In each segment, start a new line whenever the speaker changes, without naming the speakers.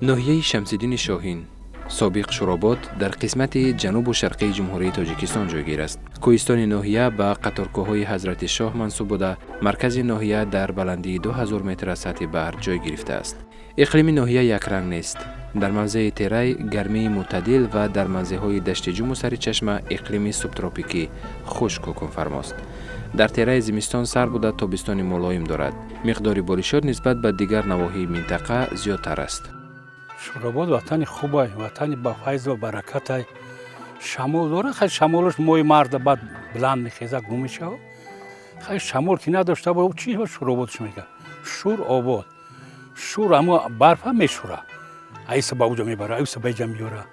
Ноҳияи Шамсиддини Шоҳин, собиқ Шӯробод, дар қисмати ҷанубу шарқии Ҷумҳурии Тоҷикистон ҷойгир аст. Кӯҳистони ноҳия ба қаторкӯҳҳои Ҳазрати Шоҳ мансуб буда, маркази ноҳия дар баландии 2000 метр аз сатҳи баҳр ҷой гирифтааст. Иқлими ноҳия якранг нест. Дар мавзеи Терай гармии мӯътадил ва дар мавзеъҳои Даштиҷуму Саричашма иқлими субтропикӣ хушк ҳукмфармост. Дар Тераи зимистон сар буда, тобистони мулоим дорад. Миқдори боришот нисбат ба дигар навоҳии минтақа зиёдтар аст.
Шӯробод ватани хубай, ватани ба файзу баракатай. Шамол дора, хай, шамолаш моҳи марта баъд баланд мехеза, гум мешава. Хай, шамол ки надошта бо, чи Шӯрободш мега? Шур обод. Шур амо барфа мешура, айса ба уҷа мебара, айса ба иҷа меёра.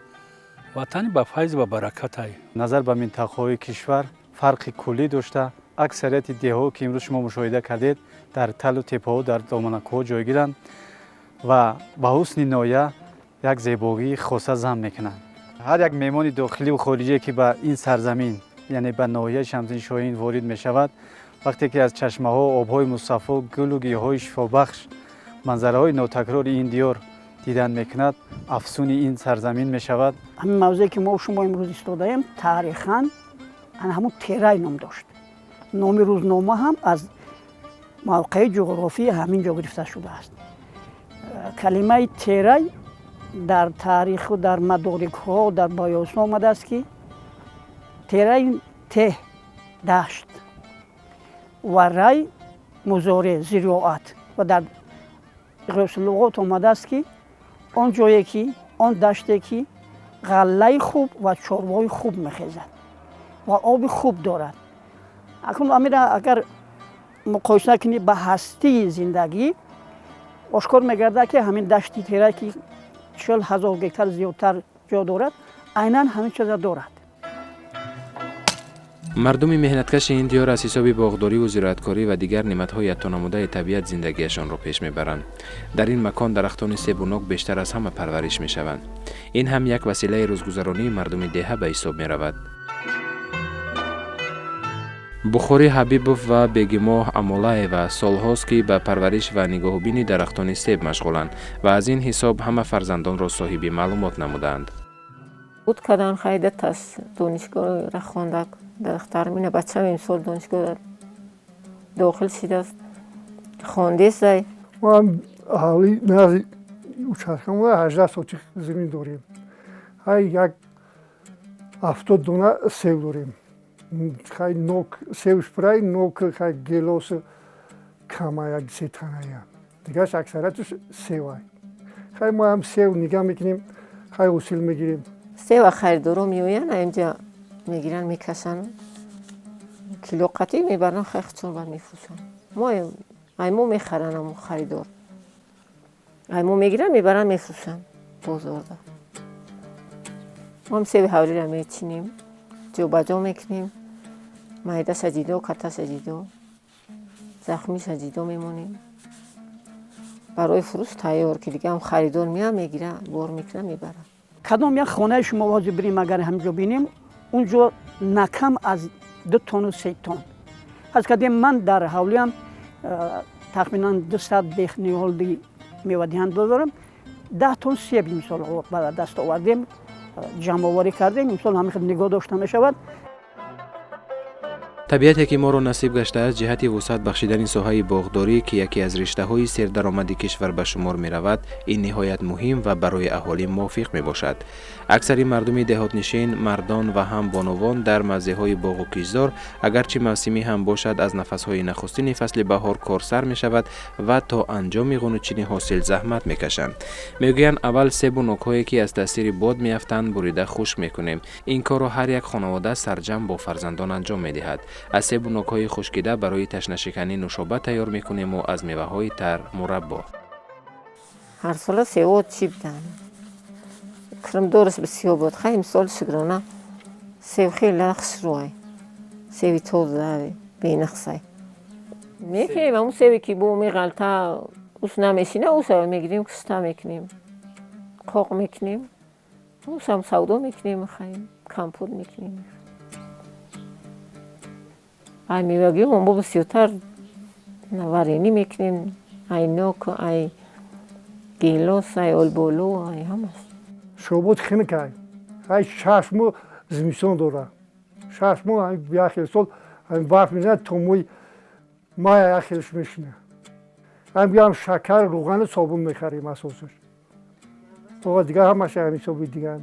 Ватани ба файзу ба баракатай.
Назар ба минтақаҳои кишвар фарқи куллӣ дошта, аксарияти деҳҳо, ки имрӯз шумо мушоҳида кардед, дар талу теппаҳо, дар доманакҳо ҷойгиранд ва ба ҳусни ноҳия як зебогии хоса зам мекунанд. Ҳар як меҳмони дохиливу хориҷие, ки ба ин сарзамин, яъне ба ноҳияи Шамсиддини Шоҳин ворид мешавад, вақте ки аз чашмаҳо, обҳои мусаффо, гулу гиёҳҳои шифобахш, манзараҳои нотакрори ин диёр дидан мекунад, афсуни ин сарзамин мешавад.
Ҳамин мавзее, ки мо шумо имрӯз истодаем, таърихан ҳамун Терай ном дошт. Номи рӯзнома ҳам аз мавқеи ҷуғрофии ҳамин ҷо гирифта шудааст. Калимаи Терай дар таъриху дар мадорикҳо, дар баёнҳо омадааст, ки Терай теҳ дашт ва рай музоре зироат ва дар луғот омадааст, ки он ҷое ки, он даште ки ғаллаи хуб ва чорвои хуб мехезад ва оби хуб дорад. Акнун амира агар муқоиса кунӣ ба ҳастии зиндагӣ, ошкор мегардад, ки ҳамин дашти Терай, ки 40 000 гектар зиёдтар ҷо дорад, айнан ҳамин чиза дорад.
Мардуми меҳнаткаши ин диёр аз ҳисоби боғдориву зироаткорӣ ва дигар неъматҳои аттонамудаи табиат зиндагиашонро пеш мебаранд. Дар ин макон дарахтони себу нок бештар аз ҳама парвариш мешаванд. Ин ҳам як василаи рӯзгузаронии мардуми деҳа ба ҳисоб меравад. Бухорӣ Ҳабибов ва Бегимоҳ Амолаева солҳост, ки ба парвариш ва нигоҳубини дарахтони себ машғуланд ва аз ин ҳисоб ҳама фарзандонро соҳиби маълумот намуданд.
Буд кадан, хайда тас донишгоҳро хондак дарахтар. Мина бачам имсол донишгоҳ дохил шидааст, хондесай.
Ман аҳали назди участкамон 18 сотих замин дорем. Ҳай, як 70 дона сев дорем. Хай, нок севш пурай, нок, хай, гелос кама, як се таная, дигараш аксариятш севай. Хай, мо ҳам сев нигаҳ мекунем, хай, ҳосил мегирем.
Сева харидоро меоянд, инҷа мегиранд, мекашанд, кило қатӣ мебаранд, хай, хучон мефурӯшанд. Мо ай мо мехаранд, амо харидор ай мо мегиранд, мебаранд, мефурӯшанд бозорда. Мо себи ҳавлиро мечинем, ҷобаҷо мекунем, майдаша ҷидо, каташа ҷидо, захмиша ҷидо мемонем, барои фурӯш тайёр, ки дигаам харидор меяд, мегира, бор мекуна, мебарад.
Кадом як хонаи шумо ҳозир бирем, агар ҳаминҷо бинем, он ҷо накам аз 2 тонну 3 тон ҳаз кардем. Ман дар ҳавлиам тахминан 200 бех ниҳоли мевадиҳанда дорам. 10 тон себ имсол ба даст овардем, ҷамъоварӣ кардем. Имсол ҳамин хел нигоҳ дошта мешавад.
Табиате, ки моро насиб гаштааст, ҷиҳати вусъат бахшидани соҳаи боғдорӣ, ки яке аз риштаҳои сердаромади кишвар ба шумор меравад, ин ниҳоят муҳим ва барои аҳолӣ мувофиқ мебошад. Аксари мардуми деҳотнишин, мардон ва ҳам бонувон, дар мавзеъҳои боғу киштзор, агарчи мавсимӣ ҳам бошад, аз нафасҳои нахустини фасли баҳор кор сар мешавад ва то анҷоми ғунучини ҳосил заҳмат мекашанд. Мегӯянд, аввал себу нокҳое, ки аз таъсири бод меафтанд, бурида хушк мекунем. Ин корро ҳар як хонавода сарҷамъ бо фарзандон анҷом медиҳад. Аз себу нокҳои хушкида барои ташнашиканӣ нӯшоба тайёр мекунему аз меваҳои тар мураббо.
Ҳар сола сево чӣ буданд, кирмдораш бисёр буд. Хай, имсол, шукрона, сев хеле хушрӯай, севи тоза, бенақсай. Мекунем ҳамун севе, ки бо меғалта, ус намешина, уса мегирем, кушта мекунем, қоқ мекунем, усам савдо мекунем, хай, компот мекунем. Ай мевагиҳо мо бисёртар варенье мекунем, ай нок, ай Гелос ай, олболу ай, ҳамаш.
Шӯробод хунук ай. Ай 6 моҳ зимистон дорад. 6 моҳ як хел сол барф мезанад, то моҳи мая як хелш мешина. Ҳам шакар, рӯғану собун мехарем асосаш. Дигар ҳамаш ҳисоби дигар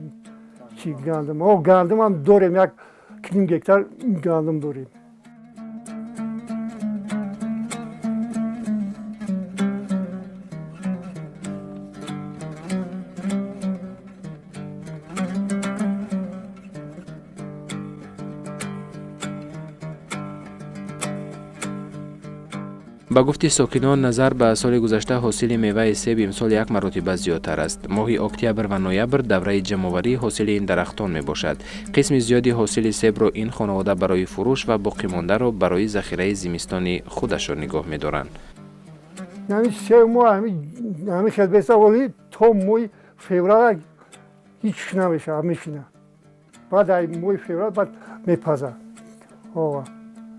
чи гандум. О, гандум ҳам дорем, 1,5 гектар гандум дорем.
Ба гуфти сокинон, назар ба соли гузашта ҳосили меваи себ имсол як маротиба зиёдтар аст. Моҳи октябр ва ноябр давраи ҷамъоварии ҳосили ин дарахтон мебошад. Қисми зиёди ҳосили себро ин хонавода барои фурӯш ва боқимондаро барои захираи зимистони худашон нигоҳ медоранд.
Ҳамин себ мо ҳамин хел беста, вале то моҳи феврал ҳеч намешавад, мешина. Баъд ай моҳи феврал баъд мепазад.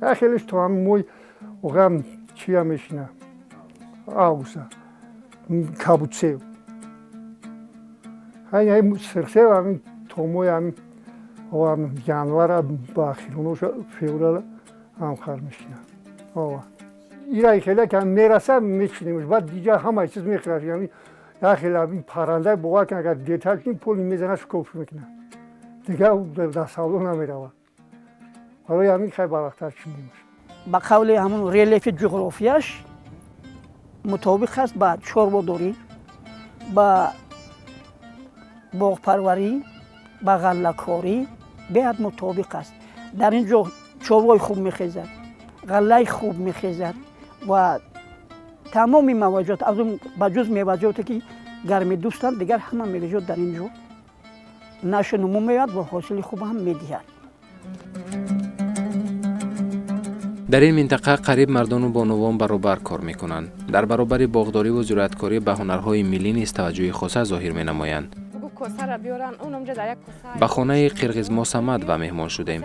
Як хелеш то ҳамин моҳи оғам чия мешина, августа кабудсев. Ҳай сирхсев ҳамин то моҳи ҳамин январа ба ахироноша феврала ҳамхар мешина. Ира хеле ки мераса мечинемш, баъд дига ҳамаи чиз мехӯрад. Яъни як хеле ҳамин парранда бовар кун, агар дертар кунӣ, поли мезана, шукоф мекунад, дигар дар савдо намеравад. Барои ҳамин хай барвақттар чинемш.
Ба қавли ҳамун релефи ҷуғрофияш мутобиқ аст ба чорводорӣ, ба боғпарварӣ, ба ғаллакорӣ беҳад мутобиқ аст. Дар ин ҷо чорвои хуб мехезад, ғаллаи хуб мехезад ва тамоми маваҷот, аз он ба ҷуз меваҷоте ки гармидӯстанд, дигар ҳама меваҷот дар ин ҷо нашу нумӯ меояд ва ҳосили хуб ҳам медиҳад.
Дар ин минтақа қариб мардону бонувон баробар кор мекунанд. Дар баробари боғдориву зироаткорӣ ба ҳунарҳои миллӣ низ таваҷҷӯҳи хоса зоҳир менамоянд. Ба хонаи Қирғизмо Самадова меҳмон шудем.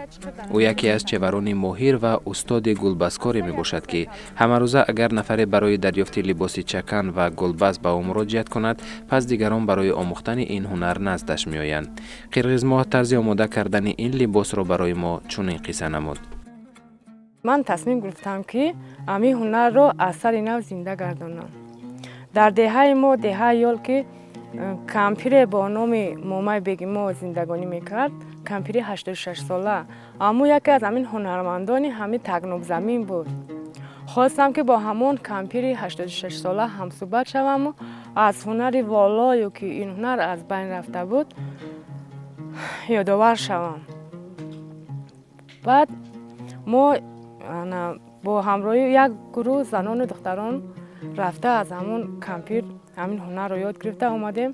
Ӯ яке аз чеварони моҳир ва устоди гулбазкоре мебошад, ки ҳамарӯза агар нафаре барои дарёфти либоси чакан ва гулбаз ба ӯ муроҷиат кунад, пас дигарон барои омӯхтани ин ҳунар наздаш меоянд. Қирғизмо тарзи омода кардани ин либосро барои мо чунин қисса намуд.
Ман тасмим гирифтам, ки ҳамин ҳунарро аз сари нав зинда гардонам. Дар деҳаи мо, деҳаи Ёл, ки кампире бо номи Момай Бегимо зиндагонӣ мекард, кампири 86сола, аммо яке аз ҳамин ҳунармандони ҳамин тагнобзамин буд. Хостам, ки бо ҳамон кампири 86сола ҳамсӯҳбат шаваму аз ҳунари волою, ки ин ҳунар аз байн рафта буд, ёдовар шавам. Баъд мо бо ҳамроҳи як гурӯҳ занону духтарон рафта, аз ҳамон кампир ҳамин ҳунарро ёд гирифта омадем,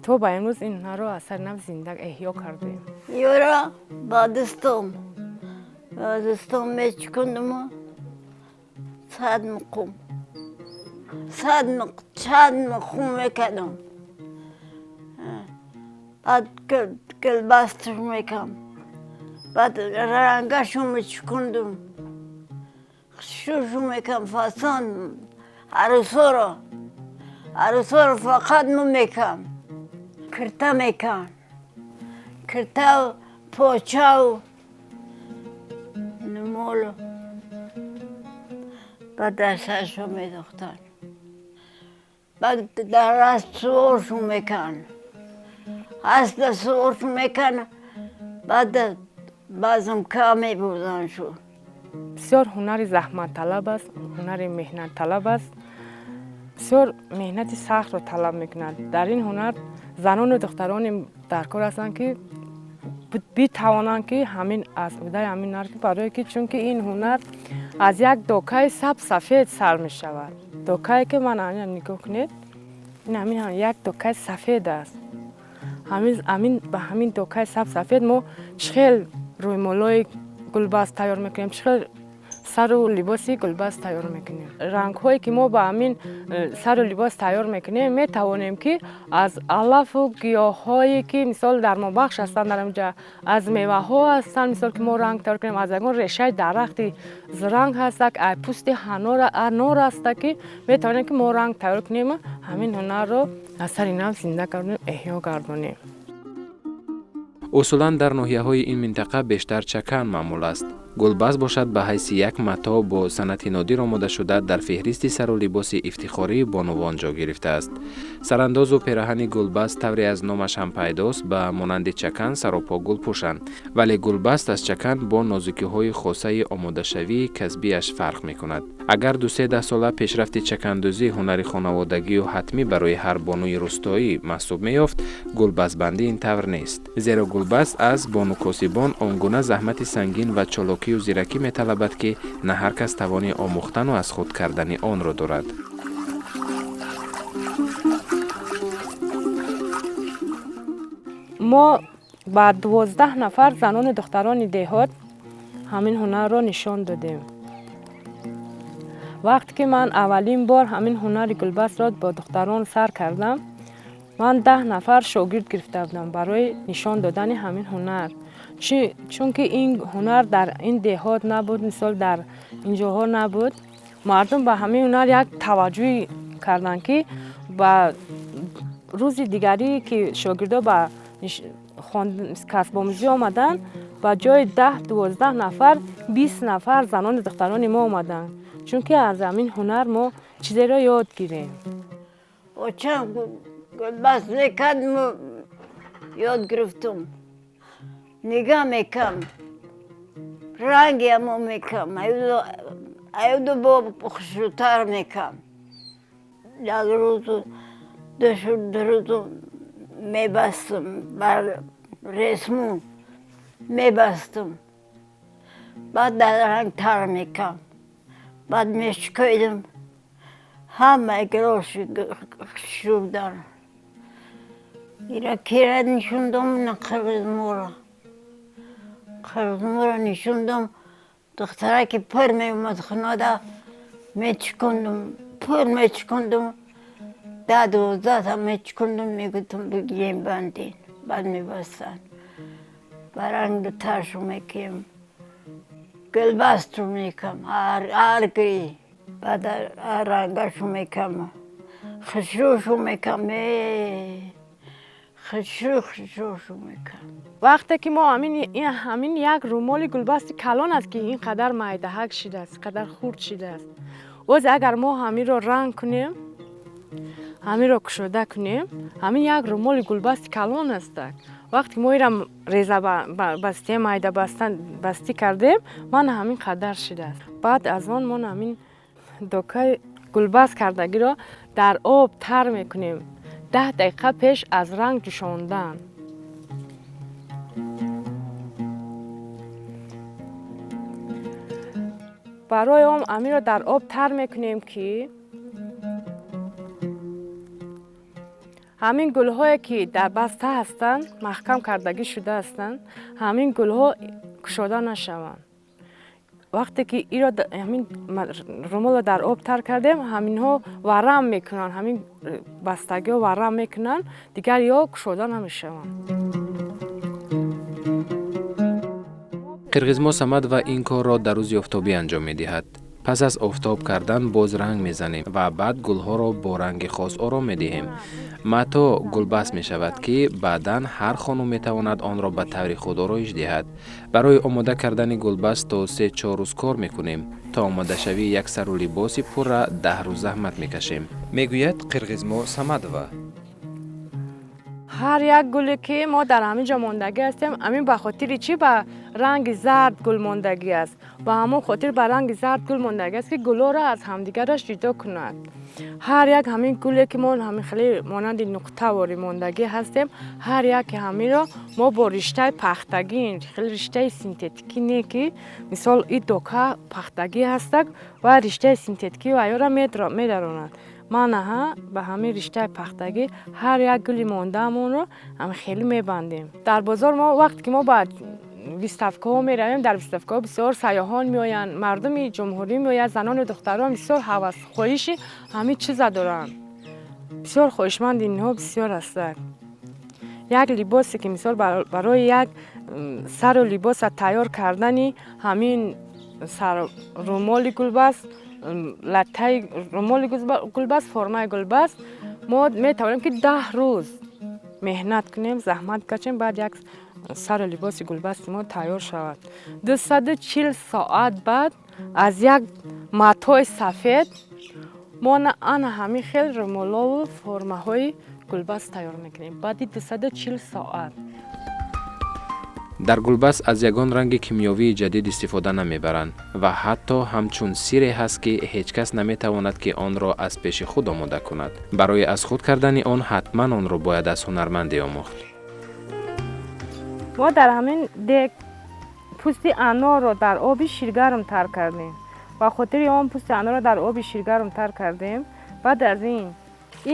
то ба имрӯз ин ҳунарро аз сари нав зинда эҳё кардем.
Ёра ба дастом мечукундуму 100 муқум, 100 муқ, чанд муқум мекардам. Баъд гулбасташ мекам, баъд рангашу мечукундум, шушу мекам, фасон арӯсоро фақат мо мекам, кирта мекам, киртау, почау, нумолу. Баъд дар саршо медохтан, баъд дар асп суворшу мекан, аспа суворшу мекан, баъд баъзам мебурданшу.
Бисёр ҳунари заҳматталаб аст, ҳунари меҳнатталаб аст, бисёр меҳнати сахтро талаб мекунад. Дар ин ҳунар занону духтароне дар кор ҳастанд, ки битавонанд, ки ҳамин аз уҳдаи ҳамин ҳунар, барое ки чунки ин ҳунар аз як докаи саб сафед сар мешавад. Докае ки ман нигоҳ кунед, ин ҳамин як докаи сафед аст. Ҳамин ба ҳамин докаи саб сафед мо чӣ хел рӯймолҳои гулбаст тайёр мекунем, чӣ хел Сару либоси гулбаст тайёр мекунем. Рангҳое ки мо ба ҳамин сару либос тайёр мекунем, метавонем ки аз алафу гиёҳҳое ки мисол дармонбахш ҳастанд, дар инҷа аз меваҳо ҳастанд, мисол ки мо ранг тайёр кунем, аз ягон решаи дарахти зранг ҳастак, аз пӯсти анор ҳаста ки метавонем ки мо ранг тайёр кунем, ҳамин ҳунарро аз сари нав зинда гардонем, эҳё гардонем.
Усулан дар ноҳияҳои ин минтақа бештар чакан маъмул аст. Гулбаст бошад ба ҳайси як матоъ бо санъати нодир омода шуда дар феҳристи сару либоси ифтихории бонувон ҷо гирифтааст. Сарандозу пераҳани гулбаст тавре аз номаш ҳам пайдост, ба монанди чакан саропо гулпӯшанд, вале гулбаст аз чакан бо нозукиҳои хосаи омодашавии касбиаш фарқ мекунад. Агар дусе даҳсола пешрафти чакандӯзӣ ҳунари хонаводагию ҳатмӣ барои ҳар бонуи рустоӣ маҳсуб меёфт, гулбастбандӣ ин тавр нест, зеро гулбаст аз бонукосибон он гуна заҳмати сангин ва чолокию зиракӣ металабад, ки на ҳар кас тавони омӯхтану аз худ кардани онро дорад.
Мо ба 12 нафар занону духтарони деҳот ҳамин ҳунарро нишон додем. Вақте ки ман аввалин бор ҳамин ҳунари гулбастро бо духтарон сар кардам, ман 10 нафар шогирд гирифта будам барои нишон додани ҳамин ҳунар. Чунки ин ҳунар дар ин деҳот набуд, мисол дар ин ҷоҳо набуд, мардум ба ҳамин ҳунар як таваҷҷӯҳ карданд, ки ба рӯзи дигарӣ ки шогирдо ба касбомӯзӣ омаданд, ба ҷои 10-12 нафар 20 нафар занону духтарони мо омаданд, чунки аз ҳамин ҳунар мо чизеро ёд гирем.
Очам гулбаст мекард, мо ёд гирифтум. Нигаҳ мекам, ранги ҳамо мекам, аюду бо хушрӯтар мекам. Як рӯзу ду рӯзу мебастам, бар ресмон мебастам, баъд дар ранг тар мекам, баъд мешикоидам, ҳамаи гироши хушрӯ будан. Ира кира нишондом на қирғизмора. Қирғизмора нишондом, духтараки пир меомад хонада, мечикондум, пир мечикондум, 10-12 та мечикондум, мегуфтум бигирем бандин, баъд мебастанд. Ба ранг дутаршу мекунем, гулбасту мекам, ҳар гирӣ, баъд рангашу мекам, хушрӯшу мекам, хушрӯ хушрӯшу мекам.
Вақте ки мо ҳамин як румоли гулбасти калон аст, ки ин қадар майдаҳак шидааст, қадар хурд шидааст, боз агар мо ҳаминро ранг кунем, ҳаминро кушода кунем, ҳамин як румоли гулбасти калон аст. Вақте мо инро реза бастем, майда бастӣ кардем, ман ҳамин қадар шидааст. Баъд аз он мо ҳамин докаи гулбаст кардагиро дар об тар мекунем 10 дақиқа пеш аз ранг ҷӯшондан. Барои он ҳаминро дар об тар мекунем, ки ҳамин гулҳое ки дар баста ҳастанд, маҳкам кардагӣ шуда ҳастанд, ҳамин гулҳо кушода нашаванд. Вақте ки иро ҳамин румолро дар об тар кардем, ҳаминҳо варам мекунанд, ҳамин бастагиҳо варам мекунанд, дигар ё кушода намешаванд.
Қирғизмо Самадова ин корро дар рӯзи офтобӣ анҷом медиҳад. Пас аз офтоб кардан боз ранг мезанем ва баъд гулҳоро бо ранги хос ором медиҳем. Матоъ гулбаст мешавад, ки баъдан ҳар хонум метавонад онро ба таври худ ороиш диҳад. Барои омода кардани гулбаст то 3-4 рӯз кор мекунем. То омодашавии як сару либоси пурра 10 рӯз заҳмат мекашем, мегӯяд Қирғизмо Самадова.
Ҳар як гуле ки мо дар ҳамин ҷо мондагӣ ҳастем, ҳамин ба хотири чӣ ба ранги зард гул мондагӣ аст? Ба ҳамон хотир ба ранги зард гул мондагӣ аст, ки гулҳоро аз ҳамдигараш ҷудо кунад. Ҳар як ҳамин гуле ки мо ҳамин хеле монанди нуқтаворӣ мондагӣ ҳастем, ҳар яке ҳаминро мо бо риштаи пахтагӣ, хеле риштаи синтетикӣ не, ки мисол и дока пахтагӣ ҳастак ва риштаи синтетикӣ ваёра медаронад. Ман аҳа ба ҳамин риштаи пахтагӣ ҳар як гули мондаамонро ҳамин хеле мебандем. Дар бозор мо вақте ки мо ба выставкаҳо меравем, дар выставкаҳо бисёр сайёҳон меоянд, мардуми ҷумҳурӣ меояд, занону духтарон бисёр ҳавас хоҳиши ҳамин чиза доранд. Бисёр хоҳишманди инҳо бисёр ҳастанд. Як либосе ки мисол барои як сару либоса тайёр кардани ҳамин румоли гулбаст, латтаи румоли гулбаст, формаи гулбаст, мо метавонем ки 10 рӯз меҳнат кунем, заҳмат кашем, баъд як сару либоси гулбасти мо тайёр шавад. 240 соат баъд аз як матои сафед мо ана ҳамин хел румолову формаҳои гулбаст тайёр мекунем. Баъди 240 соат.
Дар гулбаст аз ягон ранги кимиёвии ҷадид истифода намебаранд ва ҳатто ҳамчун сирре ҳаст, ки ҳеҷ кас наметавонад, ки онро аз пеши худ омода кунад. Барои аз худ кардани он ҳатман онро бояд аз ҳунарманде омӯхт.
Мо дар ҳамин дег пӯсти анорро дар оби ширгарм тар кардем. Ба хотири он пӯсти анорро дар оби ширгарм тар кардем. Баъд аз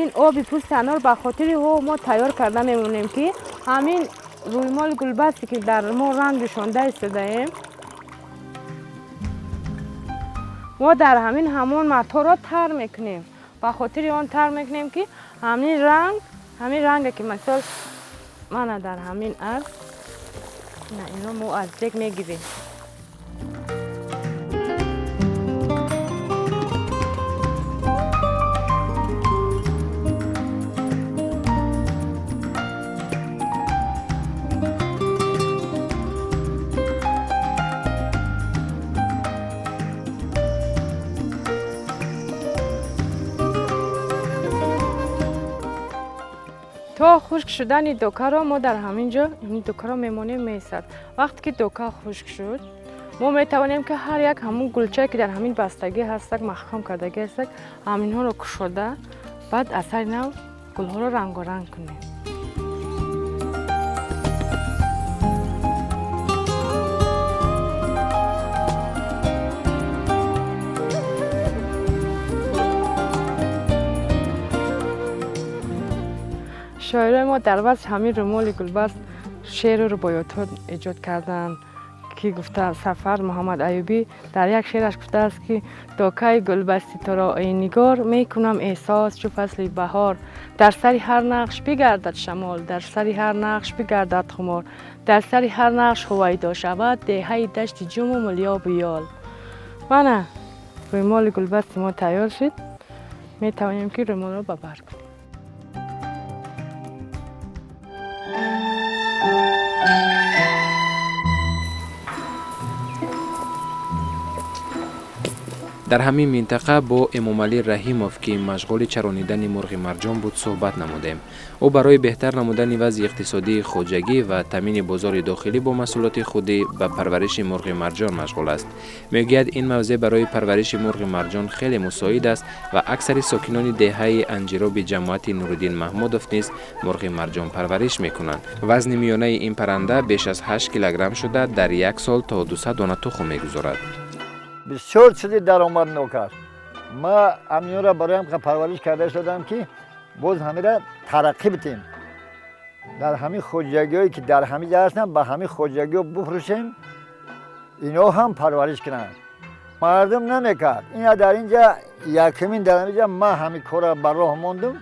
ин оби пӯсти анор ба хотири мо тайёр карда мемонем, ки ҳамин рӯймоли гулбасте ки дар мо ранг нишонда истодаем, мо дар ҳамин ҳамон маторо тар мекунем. Ба хотири он тар мекунем, ки ҳамин ранг, ҳамин ранге ки мисол мана дар ҳамин аст, ино мо аз дег мегирем. То хушк шудани докаро мо дар ҳамин ҷо ин докаро мемонем, меистад. Вақте ки дока хушк шуд, мо метавонем ки ҳар як ҳамун гулчае ки дар ҳамин бастагӣ ҳастак, маҳкам кардагӣ ҳастак, ҳаминҳоро кушода, баъд аз сари нав гулҳоро рангоранг кунем. Шоирои мо дар васфи ҳамин румоли гулбаст шеъру рубоётҳо эҷод карданд, ки гуфта Сафар Муҳаммад Аюбӣ дар як шеъраш гуфтааст, ки докаи гулбасти туро эй нигор, мекунам эҳсос чу фасли баҳор. Дар сари ҳар нақш бигардад шамол, дар сари ҳар нақш бигардад хумор, дар сари ҳар нақш ҳувайдо шавад деҳаи дашти ҷуму мулёбу ёл. Мана румоли гулбасти мо тайёр шуд, метавонем ки румолро ба бар кунем.
Дар ҳамин минтақа бо Эмомалӣ Раҳимов, ки машғули чаронидани мурғи марҷон буд, суҳбат намудем. Ӯ барои беҳтар намудани вазъи иқтисодии хоҷагӣ ва таъмини бозори дохилӣ бо маҳсулоти худӣ ба парвариши мурғи марҷон машғул аст. Мегӯяд, ин мавзеъ барои парвариши мурғи марҷон хеле мусоид аст ва аксари сокинони деҳаи Анҷироби ҷамоати Нуриддин Маҳмудов низ мурғи марҷон парвариш мекунанд. Вазни миёнаи ин парранда беш аз 8 килограмм шуда, дар як сол то 200 дона тухм мегузорад.
Бисёр чизи даромаднок аст. Ма ҳаминро бароям парвариш карда истодам, ки боз ҳамира тараққӣ битем. Дар ҳамин хоҷагиҳое ки дар ҳамин ҷа ҳастанд, ба ҳамин хоҷагиҳо бифурӯшем, ино ҳам парвариш кунанд. Мардум намекард. Ина дар ин ҷа якумин дар ҳамин ҷа ман ҳамин корро ба роҳ мондум.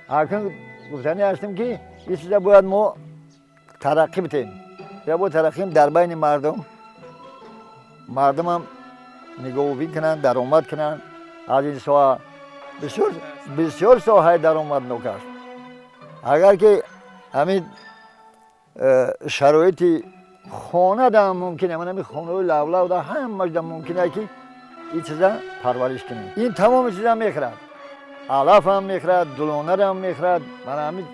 Акнун гуфтанӣ ҳастем, ки ин чиза бояд мо тараққӣ битем. Я бояд тараққӣ дар байни мардум, мардумам нигоҳубин кунанд, даромад кунанд. Аз ин соҳа бисёр бисёр соҳаи даромаднок аст. Агар ки ҳамин шароити хона дам мумкин, ман ҳамин хонаҳои лавлав да ҳамаш да мумкин аст, ки ин чиза парвариш кунем. Ин тамоми чиза мехӯрад, алаф ҳам мехӯрад, дулонарам мехӯрад, ман ҳамин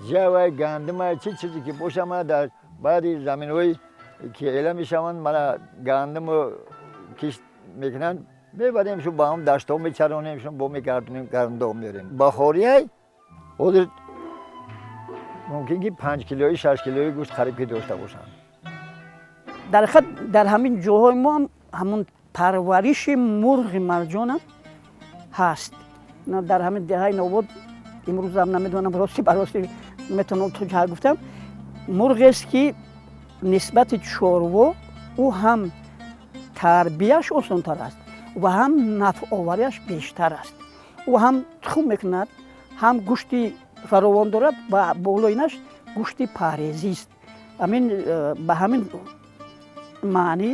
ҷавай, гандумай, чӣ чизе ки боша, ман дар баъди заминҳои ки эла мешаванд, мана гандуму кишт мекунанд, мебарем шу ба ҳам даштҳо мечаронем, шу бо мегардонем, гандум меорем. Баҳорияй ҳозир мумкин ки 5 килои, 6 килои гӯшт қариб ки дошта бошанд.
Дар ҳақиқат дар ҳамин ҷоҳои мо ҳам ҳамун парвариши мурғи марҷонам ҳаст. Дар ҳамин деҳаи Навобод имрӯзам намедонам, рости ба рости метавонам то ҷаҳ гуфтам, мурғест ки Нисбати чорво ӯ ҳам тарбияш осонтар аст ва ҳам нафъоварияш бештар аст. Ӯ ҳам тухм мекунад, ҳам гӯшти фаровон дорад ва болоинаш гӯшти парҳезист. Ҳамин ба ҳамин маънӣ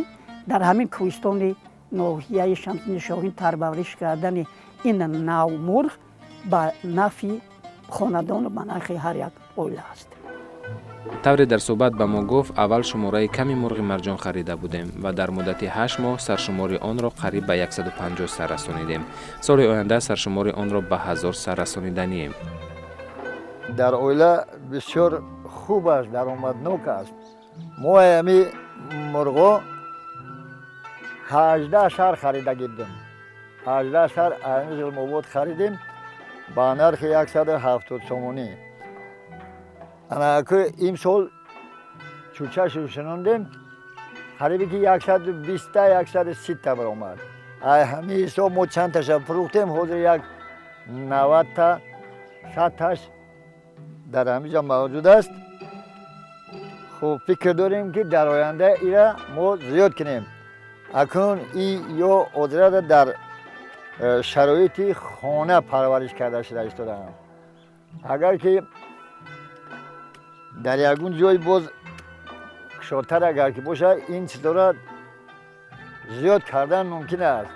дар ҳамин кӯҳистони ноҳияи Шамсиддини Шоҳин парвариш кардани ин нав мурғ ба нафъи хонадону ба нафъи ҳар як оила аст.
Тавре дар суҳбат ба мо гуфт, аввал шумораи ками мурғи марҷон харида будем ва дар муддати 8 моҳ саршумори онро қариб ба 150 сар расонидем. Соли оянда саршумори онро ба 1000 сар расониданием.
Дар оила бисёр хуб аст, даромаднок аст. Мо ҳами мурғо 18 сар харида гирдем. 18 сар ҳами Зилмобод харидем ба нархи 170 сомонӣ. Анаку имсол чӯчашу шинондем, қарибе ки 120-та 130-та баромад. Ай ҳами ҳисоб мо чандташа фурӯхтем, ҳозир як 90-та 100-таш дар ҳамиҷа мавҷуд аст. Хуб, фикр дорем ки дар оянда ира мо зиёд кунем. Акнун и ё озирада дар шароити хона парвариш карда шуда истодаам. Агар ки дар ягон ҷой боз кушодтар агар ки бошад, ин чизҳоро зиёд кардан мумкин аст.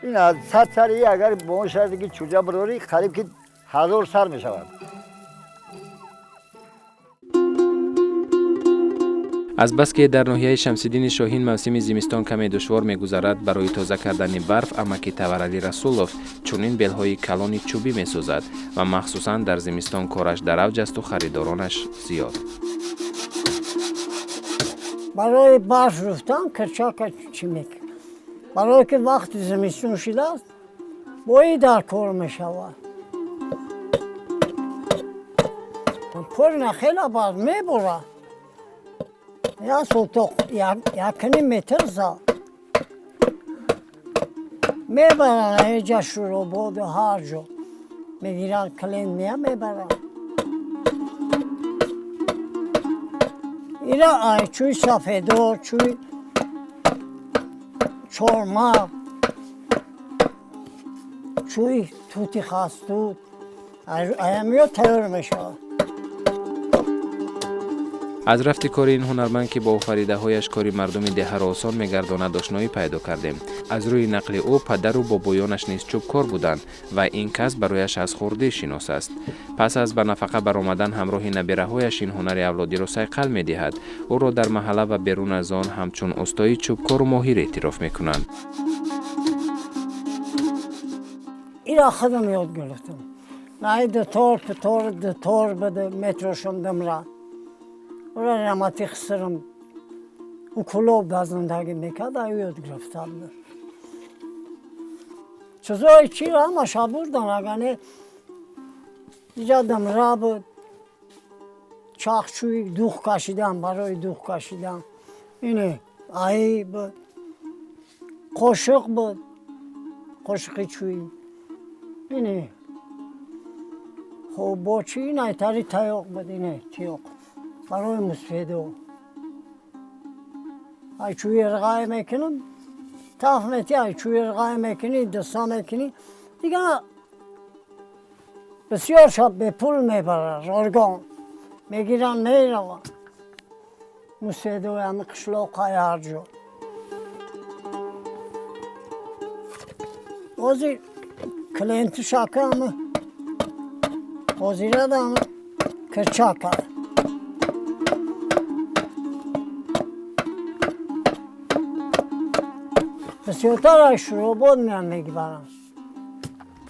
Ин аз 100 сари агар бо он шарте ки чӯҷа бирорӣ, қариб ки 1000 сар мешавад.
Азбаски дар ноҳияи Шамсиддини Шоҳин мавсими зимистон каме душвор мегузарад, барои тоза кардани барф амаки Таваралӣ Расулов чунин белҳои калони чӯбӣ месозад ва махсусан дар зимистон кораш дар авҷ асту харидоронаш зиёд.
Барои барф руфтан кирчака чӣ мекунад? Барое ки вақти зимистон шудааст, бои дар кор мешавад. Пур на хела барф мебурад. Як сол то 1.5 метр зад. Мебаранд ҳеҷа Шӯрободу ҳар ҷо. Мегиранд клиент мея мебаранд. Ира ай чӯи сафедор, чӯи чормағ, чӯи тути хастут, аямиё тайёр мешавад.
Аз рафти кори ин ҳунарманд, ки бо офаридаҳояш кори мардуми деҳаро осон мегардонад, ошноӣ пайдо кардем. Аз рӯи нақли ӯ падару бобоёнаш низ чӯбкор буданд ва ин кас барояш аз хурдӣ шинос аст. Пас аз ба нафақа баромадан ҳамроҳи набираҳояш ин ҳунари авлодиро сайқал медиҳад. Ӯро дар маҳалла ва берун аз он ҳамчун устои чӯбкору моҳир эътироф мекунанд.
Ира худам ёд гирифтам. Най дутор, путор, дутор буд, метрошам дамра. Ура рамати хисрам. У кулоб дар зиндагӣ мекард, аю ёд гирифтам. Чизои чиро ҳамаша бурдан, агар не иҷа дамра буд, чахчӯи дух кашидан, барои дух кашидан. Ине аи буд, қошиқ буд, қошиқи чӯӣ. Ине хоб бо чӣ инайтари таёқ буд, ине тиёқ барои мусфедо. Ай чӯи рғай мекунам, таф мети, ай чӯи рғай мекунӣ, дуса мекунӣ, дигар бисёр шаб бепул мебарад, ройгон мегиранд, мераванд. Мусфедои ҳами қишлоқай ҳар ҷо. Ҳозир клиенту шака ҳама ҳозирада ҳама кирчака. Бисёртар аз Шӯробод меям мегибаранд.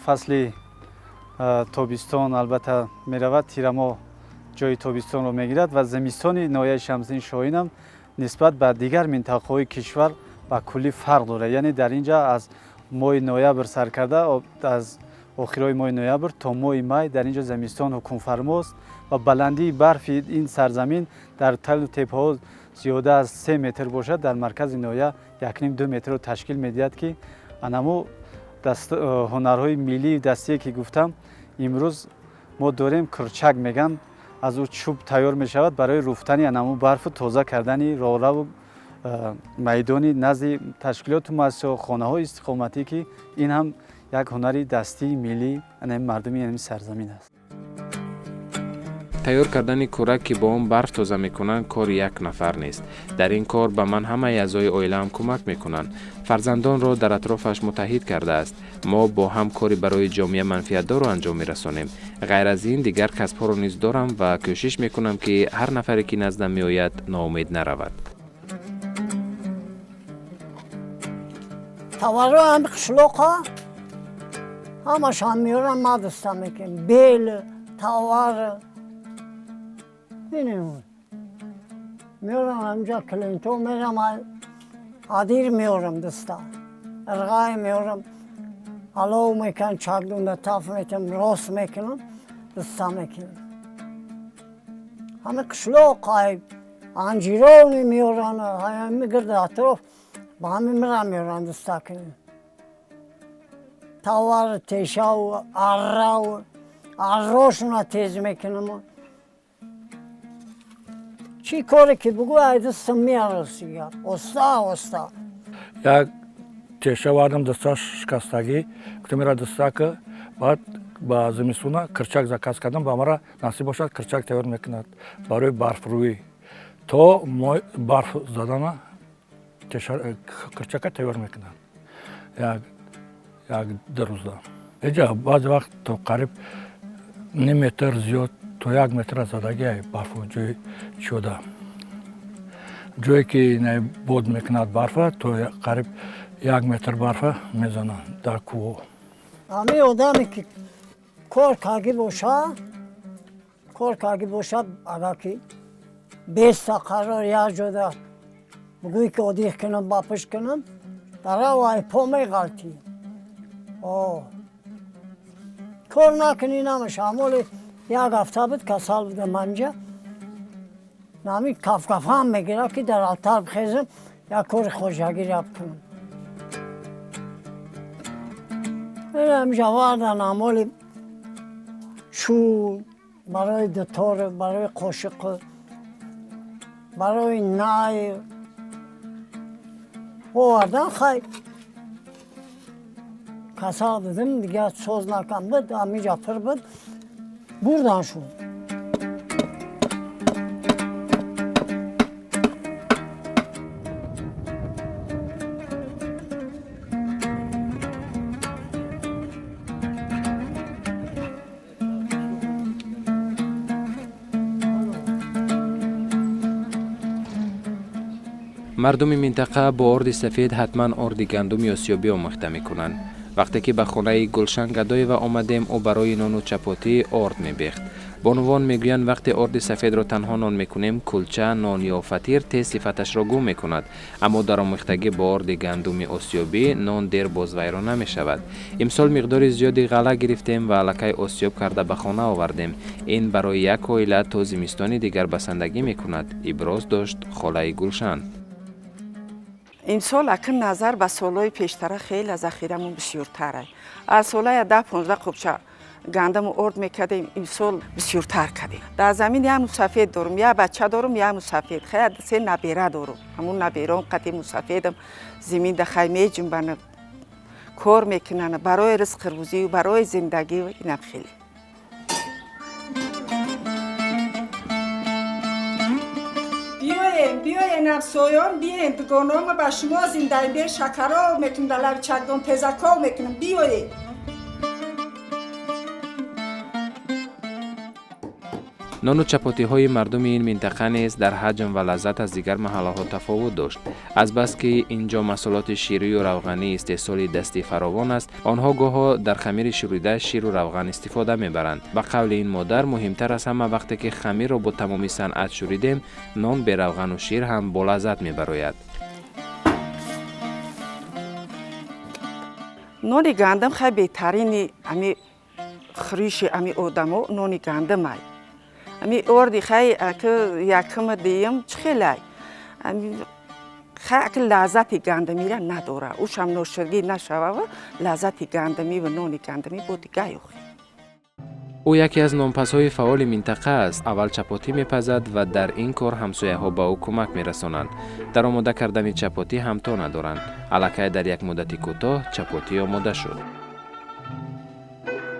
Фасли тобистон албатта меравад, тирамоҳ ҷои тобистонро мегирад ва зимистони ноҳияи Шамсиддини Шоҳинам нисбат ба дигар минтақаҳои кишвар ба куллӣ фарқ дорад. Яъне дар ин ҷа аз моҳи ноябр сар карда, аз охирҳои моҳи ноябр то моҳи май дар ин ҷо зимистон ҳукмфармост ва баландии барфи ин сарзамин дар талу теппаҳо зиёда аз 3 метр бошад, дар маркази ноҳия 1.5-2 метрро ташкил медиҳад, ки анаму ҳунарҳои миллии дастие ки гуфтам, имрӯз мо дорем курчак меган, аз ӯ чӯб тайёр мешавад барои руфтани анаму барфу тоза кардани роҳраву майдони назди ташкилоту муассисаҳо, хонаҳои истиқоматӣ, ки ин ҳам як ҳунари дастии миллии анами мардуми анами сарзамин аст.
Тайёр кардани кӯрак, ки бо он барф тоза мекунанд, кори як нафар нест. Дар ин кор ба ман ҳамаи аъзои оилаам кӯмак мекунанд. Фарзандонро дар атрофаш муттаҳид кардааст. Мо бо ҳам кори барои ҷомеа манфиатдорро анҷом мерасонем. Ғайр аз ин дигар касбҳоро низ дорам ва кӯшиш мекунам, ки ҳар нафаре ки наздам меояд, ноумед наравад.
Таварро ҳами қишлоқа ҳамашон меорам, ма даста мекунем. Бел, тавар меорам ҳамҷа клиентҳо мерам, адир меорам даста, ирғай меорам, алов мекунам, чакдунда таф метам, рост мекунам, даста мекунам. Ҳами қишлоқ анҷирони меоран, ҳами гирди атроф ба ҳами мира меоран даста кунем. Тавар, тешаву арраву аррошуна тез мекунам. Чӣ коре ки бугӯ, ай дастам меарасига, оста оста.
Як теша вардам, дасташ шикастагӣ, гуфтам мера дастака, баъд ба зимистона кирчак заказ кардам, ба мара насиб бошад, кирчак тайёр мекунад барои барфрӯӣ. То барф задана кирчака тайёр мекунад як ду рӯза. Эҷа баъзе вақт то қариб ним метр зиёд, то як метр задагӣ барфу ҷои чиёда. Ҷое ки бод мекунад барфа, то қариб як метр барфа мезанад дар кӯҳҳо.
Ҳамин одаме ки кор каргӣ боша, кор каргӣ боша, агар ки беста қарор як ҷода бугӯӣ ки одиқ кунам, ба пушт кунам, дарав ай по меғалтӣ. Кор накунӣ намеша. Амоли як ҳафта буд касал будам анҷа. Нами кафкафам мегирад ки дар алтар бихезам, як кори хоҷагиро бикунам. Ҳамҷа вардан амоли чӯб барои дутор, барои қошиқ, барои най овардан. Хай касал будам, дигар соз накам буд, ҳамиҷа пир буд, бурдан шуд.
Мардуми минтақа бо орди сафед ҳатман орди гандуми осиёбӣ омехта мекунанд. Вақте ки ба хонаи Гулшан Гадоева омадем, ӯ барои нону чапотӣ орд мебехт. Бонувон мегӯянд, вақте орди сафедро танҳо нон мекунем, кулча, нон ё фатир тез сифаташро гум мекунад. Аммо дар омехтагӣ бо орди гандуми осиёбӣ нон дер бозвайрон намешавад. Имсол миқдори зиёди ғалла гирифтем ва аллакай осиёб карда ба хона овардем. Ин барои як оила то зимистони дигар басандагӣ мекунад, иброз дошт холаи Гулшан.
Имсол акн назар ба солҳои пештара хеле захирамон бисёртар. Аз солҳои 10-15 қубча гандаму орд мекардем, имсол бисёртар кардем. Дар замин як мусафед дорум, як бача дорум, як мусафед. Хай се набера дорум. Ҳамун набером қати мусафедам замин да хай меҷунбанд, кор мекунанд барои ризқи рӯзӣ, барои зиндагӣ, инам хеле.
Биёен ҳамсоён, биёен дугонаҳома ба шумо зиндаем, биёен шакаро мекунем, дар лаби чакдон тезаков мекунем, биёед.
Нону чапотиҳои мардуми ин минтақа низ дар ҳаҷм ва лаззат аз дигар маҳаллаҳо тафовут дошт. Азбаски ин ҷо маҳсулоти ширию равғанӣ истеҳсоли дастӣ фаровон аст, онҳо гоҳо дар хамири шӯрида ширу равған истифода мебаранд. Ба қавли ин модар, муҳимтар аз ҳама вақте ки хамирро бо тамоми санъат шӯридем, нон беравғану шир ҳам болаззат мебарояд.
Нони гандам хай беҳтарини ами хӯриши ами одамо нони гандамай. Ами орди хай аки якма дием чӣ хелай? Ами хай аки лаззати гандамира надора. Ушам ноширгӣ нашавава, лаззати гандамӣ ва нони гандамӣ бо дигай охи.
Ӯ яке аз нонпазҳои фаъоли минтақа аст. Аввал чапотӣ мепазад ва дар ин кор ҳамсояҳо ба ӯ кӯмак мерасонанд. Дар омода кардани чапотӣ ҳамто надоранд. Аллакай дар як муддати кӯтоҳ чапотӣ омода шуд.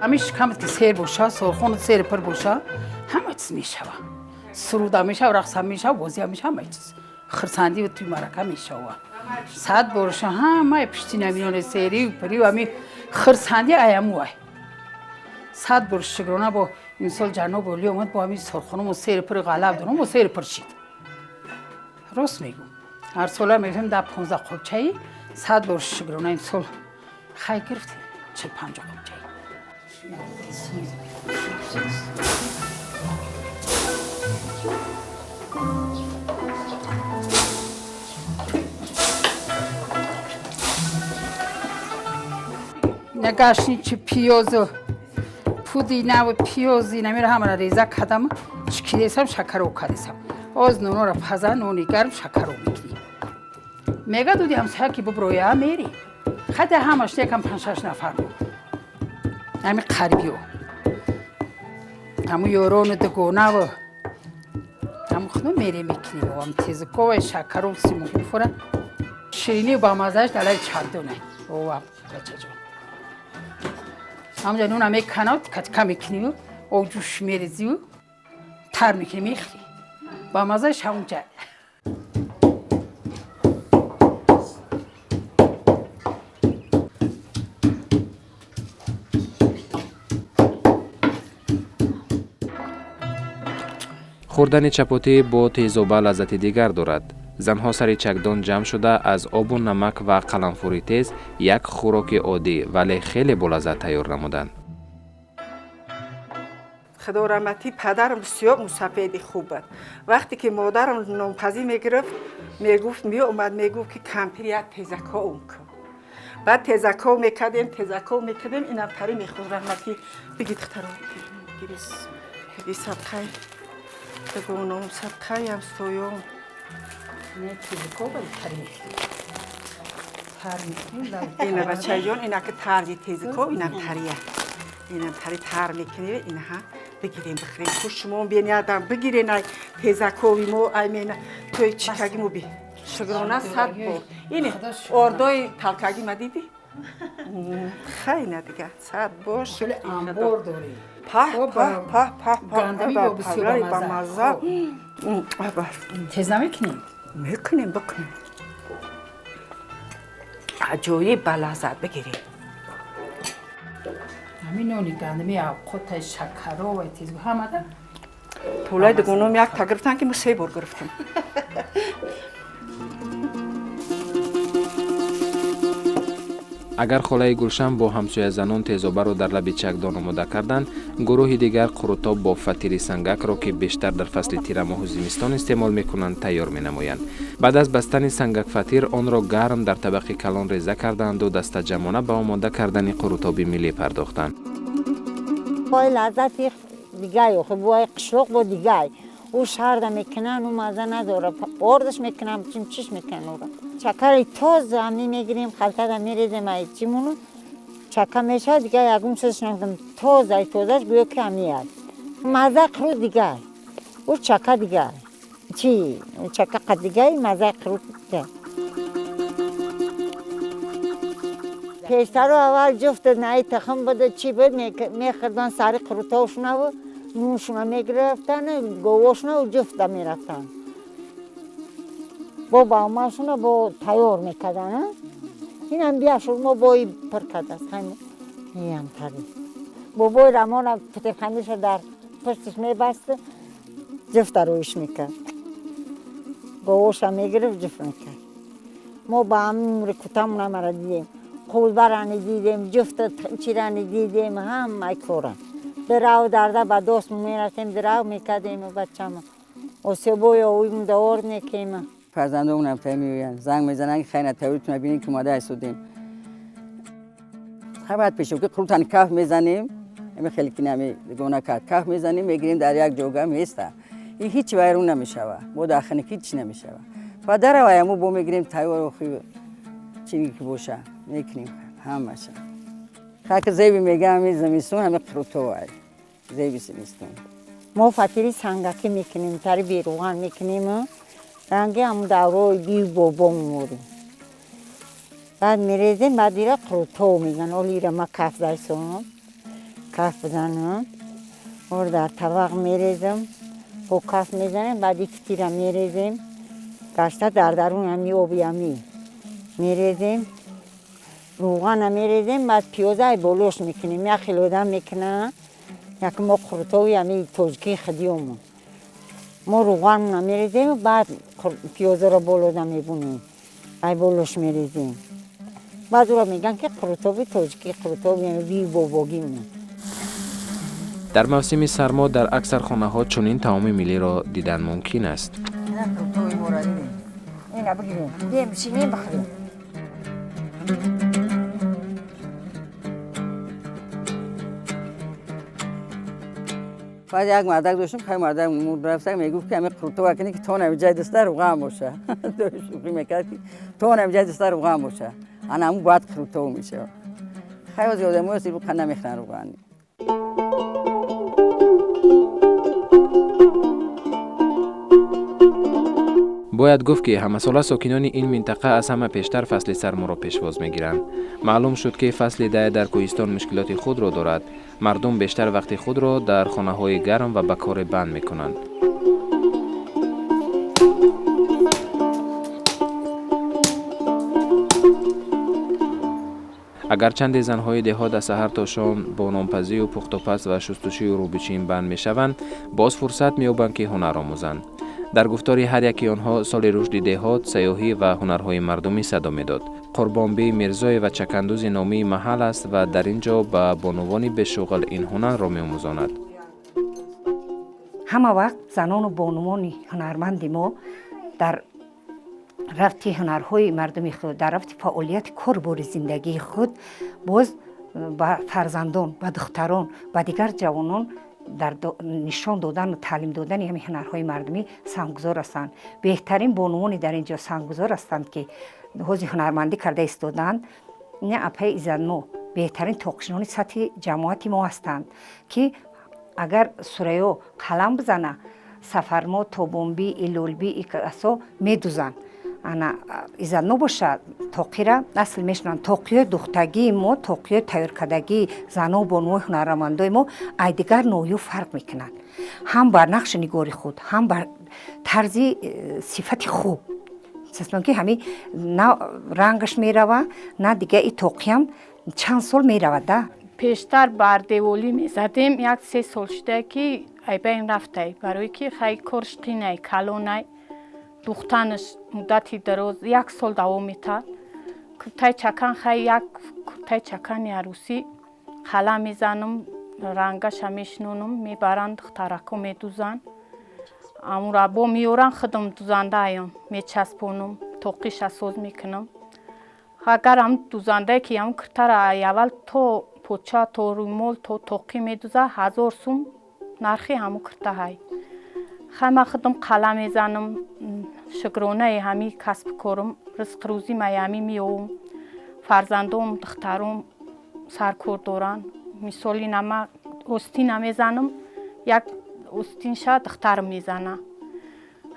Ҳамин шикамат ки сер боша, сорхонат сери пур боша, ҳама чиз мешава. Суруда мешава, рақсам мешава, бозиам мешава, ҳама чиз. Хурсандӣ туи марака мешава. Сад борша ҳамаи пишти намиёни серию пурию ҳамин хурсандӣ аямуай. Сад бор шукрона бо имсол ҷаноби олӣ омад, бо ҳамин сорхонамо сери пури ғалаб дорам, мо сери пур шид. Рост мегӯм. Ҳар сола мегирем 10-15 қобчаи, 100 бор шукрона имсол хай гирифтем 40-50 қобчаи. Гашничи пиёзу пудинаву пиёзи намира ҳамара реза кардам, чикидесам, шакаро кардесам. Оз нонора паза, нони гарм шакаро мекунӣ. Мега дуди ҳамсоя ки буброя мери. Хата ҳамаш якам 5-6 нафар буд. Ҳами қарибиё. Ҳаму ёрону дугонаву ҳаму худу мере мекунем. Ам тезукова шакаро симуфура. Ширинию бамазааш далаи чагдоне. Ова бачаҷон. Ҳамҷа нуна меканав, тика-тика мекунию, об ҷӯш мерезию, тар мекунӣ, мехӯрӣ. Бамазааш ҳамунҷа.
Хӯрдани чапотӣ бо тезоба лаззати дигар дорад. Занҳо сари чакдон ҷамъ шуда аз обу намак ва қаламфури тез як хӯроки оддӣ, вале хеле болаззат тайёр намуданд.
Худо раҳматӣ, падарам бисёр мусафеди хуб буд. Вақте ки модарам нонпазӣ мегирифт, мегуфт, меомад, мегуфт ки кампир як тезаков кун. Баъд тезаков мекардем, тезаков мекардем, инам тари мехӯрд раҳматӣ. Биги духтаро, биги садқай, дугоном, садқай ҳамсоём.
Не тезаков, вале тари мехӯрд. Тар мекунем.
Ина бачаҷон, ина ки тарзи тезаков, инам тария. Инам тари тар мекунем, инаҳа бигирем, бихӯрем. Хуш шумо биен ядам, бигирен ай тезакови мо, ай мена тои чикаги мо би. Шукрона 100 бор. Ине ордои талкаги ма диди? Хайна дига, 100 бор.
Хеле амбор дорем.
Паҳ, паҳ, паҳ, паҳ,
гандами бо бисёр
бамаза.
Тез намекунем?
Мекунем, бикунем. Аҷоиб ба лаззат бигирем.
Ҳамин нони гандами авқотай, шакаро ва тезгу ҳамада.
Тӯлаи дугоном як та гирифтан ки мо 3 бор гирифтем.
Агар холаи Гулшан бо ҳамсоязанон тезобаро дар лаби чакдон омода карданд, гурӯҳи дигар қурутоб бо фатири сангакро, ки бештар дар фасли тирамоҳу зимистон истеъмол мекунанд, тайёр менамоянд. Баъд аз бастани сангакфатир онро гарм дар табақи калон реза карданду дастаҷамона ба омода кардани қурутоби миллӣ пардохтанд.
Бой лаззати дигай, охи бой қишлоқ бо дигай. Ӯ шарда мекунанд, ӯ маза надорад. Ордаш мекунанд, чим чиш мекунанд ӯро. Чакари тоза ҳамин мегирем, халтада мерезем, ай чимону чака мешавад, дигар ягон чизаш намекунем. Тозаи тозаш гӯё ки ҳамин аст. Маза қурут дигар, ӯ чака дигар. Чи чака қад дигар, мазаи қурут дигар. Пештаро аввал ҷуфт наи тухм буда, чӣ буд, мехӯрдан сари қурутошунаву нуншуна мегирифтан, говошуна ҷуфта мерафтанд. Бо баъмашуна бо тайёр мекардан. Инам биашуд, мо бои пур кардааст. Иам тари. Бобои Рамона путихамиша дар пуштиш мебаст, ҷуфта рӯиш мекард. Говоша мегирифт, ҷуфт мекард. Мо ба ҳамин умри кӯтамона мара дидем. Қулбарани дидем, ҷуфта чирани дидем, ҳамаи кора. Дирав дарда ба дост мерасем, дирав мекардем бачамо. Осебои овим давор мекем.
Фарзандонам та меоянд, занг мезананд, ки хайна тавритона бинем ки омада истодем. Хабар пешем ки қурутан каф мезанем, ами хеле ки нами гона кард. Каф мезанем, мегирем дар як ҷога места. Ин ҳеҷ вайрон намешава. Бо дар хона ҳеҷ намешава. Ба даравая мо бо мегирем тайёр охи чизе ки боша, мекунем ҳамаша. Хак зеби мегам ами зимистон ҳами қурутовай. Зеби зимистон.
Мо фатири сангакӣ мекунем, тари беруған мекунем, ранги ҳамун даврои бию бобо меморем. Баъд мерезем, баъд ира қурутов меган. Оли ира ма каф дайсонам, каф бизанам, ор дар табақ мерезам, бо каф мезанем, баъд и фитира мерезем, гашта дар дарун ҳами оби ҳами мерезем, рӯғана мерезем, баъд пиёза ай болош мекунем, як хел одам мекунад, як мо қурутови ҳами тоҷикии худиёмон. Мо рӯғанмона мерезем, баъд пиёзаро болода мебунем, ай болош мерезем. Баъд ӯро мегӯянд ки қурутоби тоҷикӣ, қурутоби бию бобогимон.
Дар мавсими сармо дар аксар хонаҳо чунин таоми миллиро дидан мумкин аст.
Қурутоби моро дидем. Ина бигирем, бием бишинем бихӯрем.
Баъд як мардак доштем, хай мардак мурд рафта, мегуфт ки ҳамин қурутова кунӣ ки то намиҷаи даста рӯған боша. Шӯхӣ мекард ки то намиҷаи даста рӯған боша. Ана ҳамун баъд қурутов мешавад. Хай ози одамои ҳаст рӯқа намехӯранд рӯғани.
Бояд гуфт ки ҳамасола сокинони ин минтақа аз ҳама пештар фасли сарморо пешвоз мегиранд. Маълум шуд ки фасли дай дар кӯҳистон мушкилоти худро дорад. Мардум бештар вақти худро дар хонаҳои гарм ва ба коре банд мекунанд. Агарчанде занҳои деҳот аз саҳар то шом бо нонпазию пухтупаз ва шустушӯю рӯбичин банд мешаванд, боз фурсат меёбанд ки ҳунар омӯзанд. Дар гуфтори ҳар яки онҳо соли рушди деҳот, сайёҳӣ ва ҳунарҳои мардумӣ садо медод. Қурбонбӣ Мирзоева чакандӯзи номии маҳал аст ва дар ин ҷо ба бонувони бешуғл ин ҳунарро меомӯзонад.
Ҳама вақт занону бонувони ҳунарманди мо дар рафти ҳунарҳои мардуми худ, дар рафти фаъолияти корбори зиндагии худ боз ба фарзандон, ба духтарон, ба дигар ҷавонон дар нишон додану таълим додани ҳамин ҳунарҳои мардумӣ саҳмгузор ҳастанд. Беҳтарин бонувоне дар ин ҷо саҳмгузор ҳастанд ки ҳози ҳунармандӣ карда истодаанд, ин апаи Иззатмо беҳтарин тоқшинони сатҳи ҷамоати мо ҳастанд ки агар Сурайё қалам бизана, Сафармо, Тобонбӣ, Илолбӣ икасо медузанд. Ана Иззатмо боша тоқира асл мешунанд. Тоқиёи духтагии мо, тоқиёи тайёркардагии заноу бонувои ҳунармандои мо ай дигар ноҳиё фарқ мекунанд. Ҳам бар нақши нигори худ, ҳам бар тарзи сифати хуб. Часпам ки ҳамин на рангаш мерава, на дига и тоқиям чанд сол меравад да.
Пештар бар деволӣ мезадем, 1-3 сол шуда ки айбайн рафтай, барои ки хай корш қинай, калонай. Духтанаш муддати дароз 1 сол давом метад. Куртаи чакан хай як куртаи чакани арӯсӣ қалам мезанам, рангаша мешинонам, мебаранд, духтарако медузанд. Амура бо меёранд, худам дузандаям, мечаспонам, тоқиша соз мекунам. Агар ҳам дузандае ки ҳам куртара аввал то поча, то рӯмол, то тоқӣ медузад, 1000 сум нархи ҳамун курта ҳай. Хай ман худам қалам мезанам, шукронаи ҳами касбу корам, ризқу рӯзӣ май ҳами меёвам. Фарзандом, духтаром саркор доранд. Мисоли нама остина мезанам, як остинша духтарам мезана.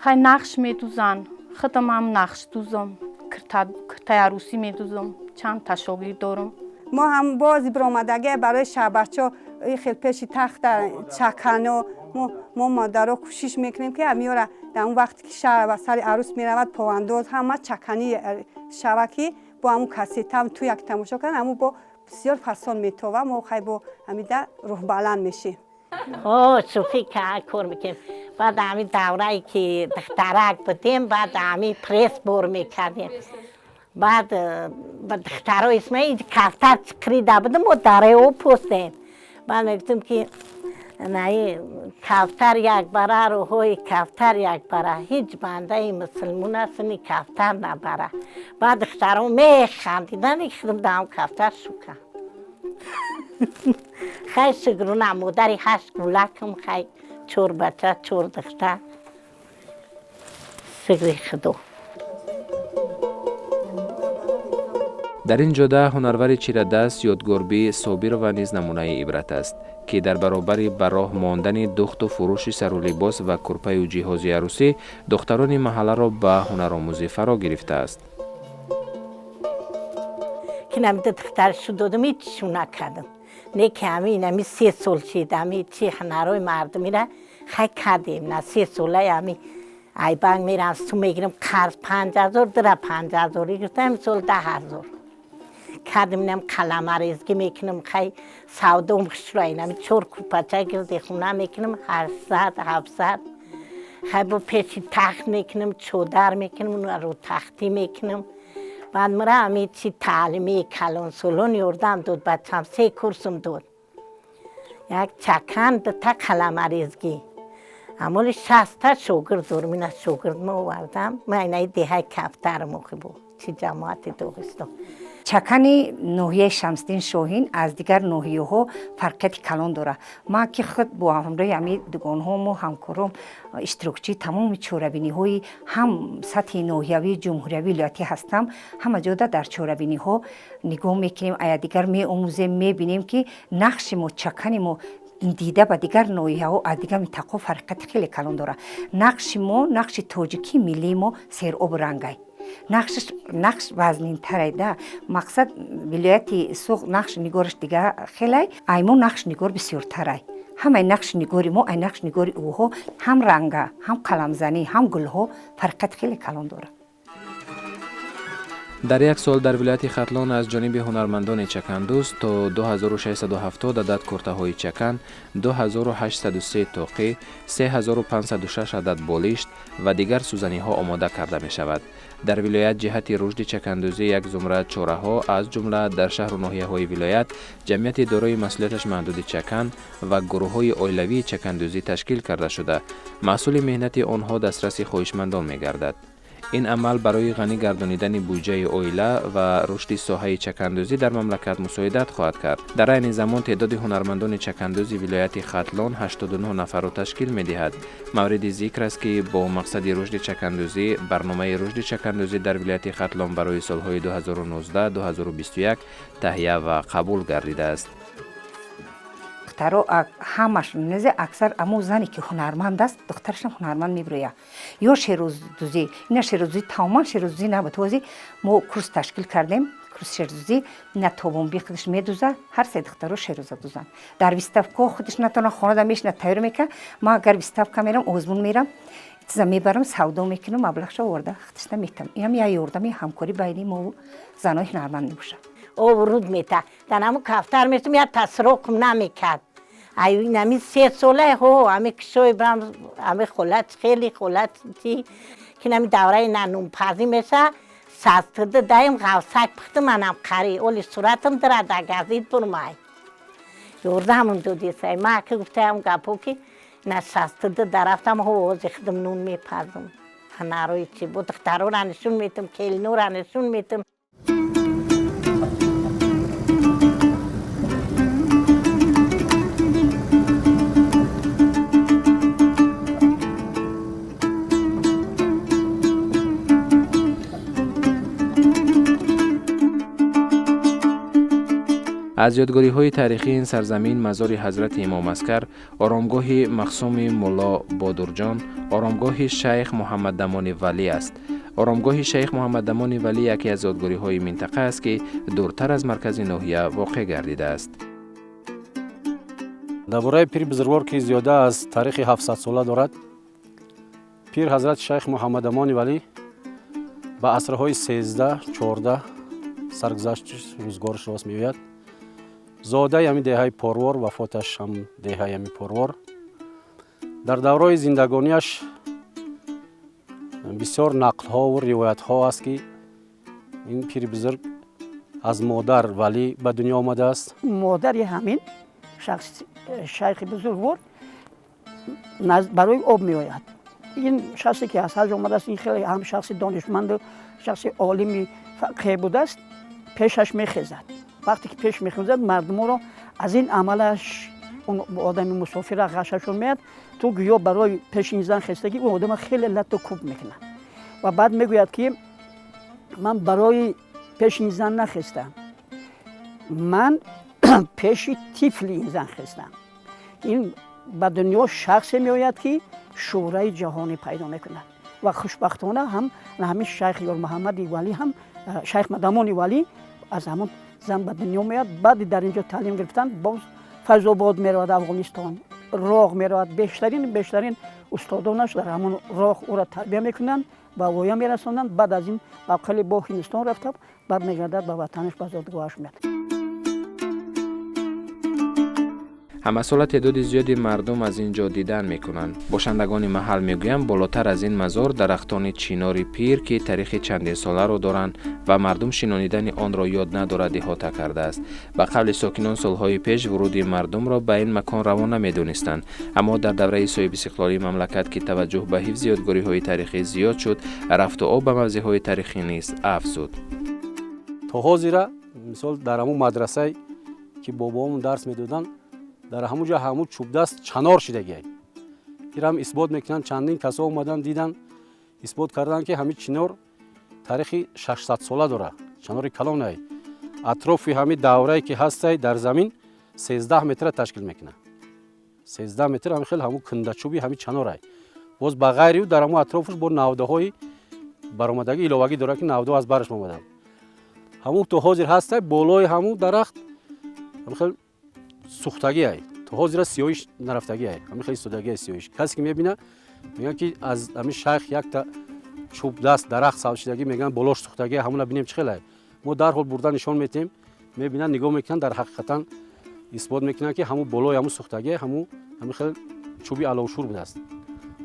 Хай нақш медузанд, худам ҳам нақш дузам, куртаи арӯсӣ медузам, чанд та шогирд дорам.
Мо ҳам бози биромадагӣ барои шаҳбачо хел пеши тахта чакано мо модаро кӯшиш мекунем ки ҳамиёра дар он вақте ки шаҳр ба сари арӯс меравад, повандоз ҳама чаканӣ шава ки бо ҳамун кассетам ту як тамошо кунанд, ҳамун бо бисёр фасон метова, мо хай бо ҳамида рӯҳбаланд мешем.
Шӯхӣ кор мекунем. Баъд ҳамин даврае ки духтарак будем, баъд ҳамин пресс бор мекардем. Баъд духтаро исмаи кафтар чиқрида будем, мо дараи об постем. Баъд мегуфтем ки наи кафтар як бара, рӯҳои кафтар як бара, ҳеҷ бандаи мусулмон аст ни кафтар набара. Баъд духтаро механдиданд, худам даҳам кафтар шукам. Хай шукрона модари 8 гулакам, хай 4 бача, 4 духтар. Шукри Худо.
Дар ин ҷода ҳунарвари чирадаст Ёдгорбӣ Собирова низ намунаи ибрат аст, ки дар баробари ба роҳ мондани духту фурӯши сару либос ва курпаю ҷиҳози арӯсӣ духтарони маҳалларо ба ҳунаромӯзӣ фаро гирифтааст.
Ки намида духтаршу додам, ҳечшу накардам. Не ки ҳами инами 3 сол шид, ҳами чи ҳунарҳои мардумира хай кардем. На 3 солаи ҳами ай банк мерам, сум мегирам, қарз 5000, дира 5000 гирифтам, имсол 10000. Кардем, инам қаламарезгӣ мекунам, хай савдом хушро, инами 4 курпача гирди хона мекунам, 800, 700. Хай бо печи тахт мекунам, чодар мекунам, рӯтахтӣ мекунам. Баъд мара ҳами чи таълими калонсолон ёрдам дод, бачам 3 курсум дод. Як чакан, дута қаламарезгӣ. Амоли 60 шогирд дорам, ина шогирд ма овардам. Ма инаи деҳаи Кафтарам охи бо чи ҷамоати Доғистон.
Чакани ноҳияи Шамсиддин Шоҳин аз дигар ноҳияҳо фарқияти калон дорад. Ман ки худ бо ҳамроҳи ҳамин дугонҳому ҳамкором иштирокчии тамоми чорабиниҳои ҳам сатҳи ноҳиявӣ, ҷумҳуриявӣ, вилоятӣ ҳастам, ҳама ҷода дар чорабиниҳо нигоҳ мекунем, ая дигар меомӯзем, мебинем ки нақши мо, чакани мо дида ба дигар ноҳияҳо, аз дигар минтақаҳо фарқияти хеле калон дорад. Нақши мо, нақши тоҷикии миллии мо серобу рангай. Нақш вазнинтарай да. Мақсад вилояти Суғд нақш нигораш дигар хелай, ай мо нақш нигор бисёртарай. Ҳамаи нақши нигори мо, ай нақши нигори ӯҳо ҳам ранга, ҳам қаламзанӣ, ҳам гулҳо фарқияти хеле калон дорад.
Дар як сол дар вилояти Хатлон аз ҷониби ҳунармандони чакандӯз то 2670 адад куртаҳои чакан, 2803 тоқӣ, 3506 адад болишт ва дигар сӯзаниҳо омода карда мешавад. Дар вилоят ҷиҳати рушди чакандӯзӣ як зумра чораҳо, аз ҷумла дар шаҳру ноҳияҳои вилоят ҷамъияти дорои масъулияташ маҳдуди чакан ва гурӯҳҳои оилавии чакандӯзӣ ташкил карда шуда, маҳсули меҳнати онҳо дастраси хоҳишмандон мегардад. Ин амал барои ғанӣ гардонидани буҷаи оила ва рушди соҳаи чакандӯзӣ дар мамлакат мусоидат хоҳад кард. Дар айни замон теъдоди ҳунармандони чакандӯзи вилояти Хатлон 89 нафарро ташкил медиҳад. Мавриди зикр аст, ки бо мақсади рушди чакандӯзӣ барномаи рушди чакандӯзӣ дар вилояти Хатлон барои солҳои 2019-2021 таҳия ва қабул гардидааст.
Духтаро ҳамашон незе аксар амо зане ки ҳунарманд аст, духтарашам ҳунарманд мебирояд. Ё шерӯздӯзӣ, ина шерӯздӯзӣ тамоман шерӯздӯзӣ набуд. Ҳозир мо курс ташкил кардем, курс шерӯздӯзӣ, ина тобонбӣ худаш медӯзад, ҳар се духтаро шерӯза дӯзанд. Дар выставкаҳо худаш натавона хонада мешинад, тайёр мекунад. Ман агар выставка мерам, озмун мерам, чиза мебарам, савдо мекунам, маблағшо оварда худашна метам. Инам як ёрдами ҳамкорӣ байни мову занои ҳунарманд мебошад.
Об руд мета. Дар ҳамун кафтар месум, як тасроқм намекард. Ай инами 3 солаи ҳо, ҳами кишои брам, ҳами холат, хеле холат чи, ки нами давраи на нунпазӣ меша, састида даим ғавсак пухту манам қари, оли суратам дира да газид бурмай. Ёрдамам додисай. Ма ки гуфтаям гапо ки на 62 дарафтам, ҳо ози худам нун мепазам. Ҳунарои чи бо духтарора нишон метам, келинора нишон метам.
Аз ёдгориҳои таърихии ин сарзамин мазори ҳазрати Имом Аскар, оромгоҳи махсуми Мулло Бодурҷон, оромгоҳи шайх Муҳаммаддамони Валӣ аст. Оромгоҳи шайх Муҳаммаддамони Валӣ яке аз ёдгориҳои минтақа аст, ки дуртар аз маркази ноҳия воқеъ гардидааст.
Дар бораи пири бузургвор, ки зиёда аз таърихи 700-сола дорад, пир ҳазрати шайх Муҳаммадамони Валӣ ба асрҳои 13-14 саргузашт рӯзгораш рост меояд. Зодаи ҳамин деҳаи Порвор, вафоташ ҳам деҳаи ҳамин Порвор. Дар давраи зиндагониаш бисёр нақлҳову ривоятҳо аст, ки ин пири бузург аз модар Валӣ ба дунё омадааст.
Модари ҳамин шахс шайхи бузургвор барои об меояд. Ин шахсе ки аз ҳаҷ омадааст, ин хеле ҳам шахси донишманду шахси олими фақеҳ будааст, пешаш мехезад. Вақте ки пеш мехезад, мардуморо аз ин амалаш он одами мусофира ғашашон меяд, ту гӯё барои пеши ин зан хестагӣ он одама хеле латту кӯб мекунад. Ва баъд мегӯяд, ки ман барои Пеши ин зан нахестам, ман пеши тифли ин зан хестам. Ин ба дунё шахсе меояд, ки шӯҳраи ҷаҳонӣ пайдо мекунад. Ва хушбахтона ҳам ҳамин шайх Ёрмуҳаммади Валӣ, ҳам шайх Мадамони Валӣ аз ҳамон зан ба дунё меояд. Баъди дар инҷо таълим гирифтан, боз Файзобод меравад, Афғонистон, Роғ меравад. Бештарин устодонаш дар ҳамон роғ ӯро тарбия мекунанд, ба воя мерасонанд. Баъд аз ин ба қали бо Ҳиндустон рафта, бармегардад ба ватанаш, ба зодгоҳаш меяд.
Ҳамасола теъдоди зиёди мардум аз ин ҷо дидан мекунанд. Бошандагони маҳал мегӯянд, болотар аз ин мазор дарахтони чинори пир, ки таърихи чандинсоларо доранд ва мардум шинонидани онро ёд надорад, иҳота кардааст. Ба қавли сокинон, солҳои пеш вуруди мардумро ба ин макон раво намедонистанд, аммо дар давраи соҳибистиқлолии мамлакат, ки таваҷҷӯҳ ба ҳифзи ёдгориҳои таърихӣ зиёд шуд, рафту об ба мавзеъҳои таърихӣ низ афзуд.
То ҳозира, мисол, дар ҳамун мадрасае ки бобоомон дарс медоданд, дар ҳамун ҷо ҳамун чӯбдаст чанор шидагиай. Ирам исбот мекунанд, чандин касо омадан, дидан, исбот карданд, ки ҳамин чинор таърихи 600 сола дорад, чанори калонай. Атрофи ҳамин даврае ки ҳастай, дар замин 13 метра ташкил мекунад. 13 метр ҳамин хел ҳамун кундачӯби ҳамин чанорай. Боз ба ғайри ӯ дар ҳамун атрофаш бо навдаҳои баромадагӣ иловагӣ дорад, ки навдаҳо аз бараш омаданд. Ҳамун то ҳозир ҳастай, болои ҳамун дарахт ҳамин хел сӯхтагиай, то ҳозира сиёҳиш нарафтагиай, ҳамин хел истодагиай сиёҳиш. Касе ки мебина, мегӯянд, ки аз ҳамин шайх якта чӯбдаст дарахт сабз шидагӣ, мегӯянд, болош сӯхтагиай, ҳамуна бинем чӣ хелай. Мо дарҳол бурда нишон метиҳем, мебинанд, нигоҳ мекунанд, дар ҳақиқатан исбот мекунанд, ки ҳамун болои ҳамун сӯхтагиай ҳамин хел чӯби аловшур будааст,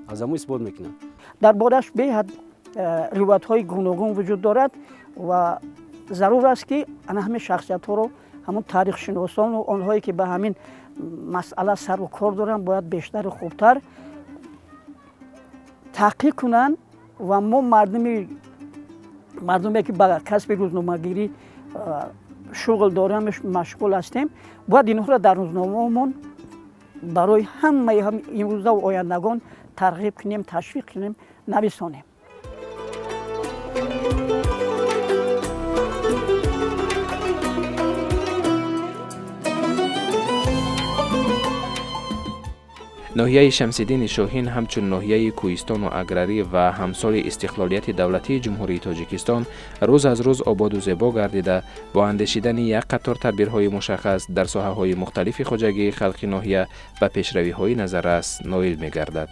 аз ҳамун исбот мекунанд.
Дар борааш беҳад ривоятҳои гуногун вуҷуд дорад ва зарур аст, ки ана ҳамин шахсиятҳоро ҳамон таърихшиносону онҳое, ки ба ҳамин масъала сару кор доранд, бояд бештару хубтар таҳқиқ кунанд. Ва мо мардуме, ки ба касби рӯзномагирӣ шуғл дорем, машғул ҳастем, бояд инҳоро дар рӯзномаомон барои ҳамаи имрӯзаву ояндагон тарғиб кунем, ташвиқ кунем, нависонем.
Ноҳияи Шамсиддини Шоҳин ҳамчун ноҳияи кӯҳистону аграрӣ ва ҳамсоли истиқлолияти давлатии Ҷумҳурии Тоҷикистон рӯз аз рӯз ободу зебо гардида, бо андешидани як қатор тадбирҳои мушаххас дар соҳаҳои мухталифи хоҷагии халқи ноҳия ба пешравиҳои назаррас ноил мегардад.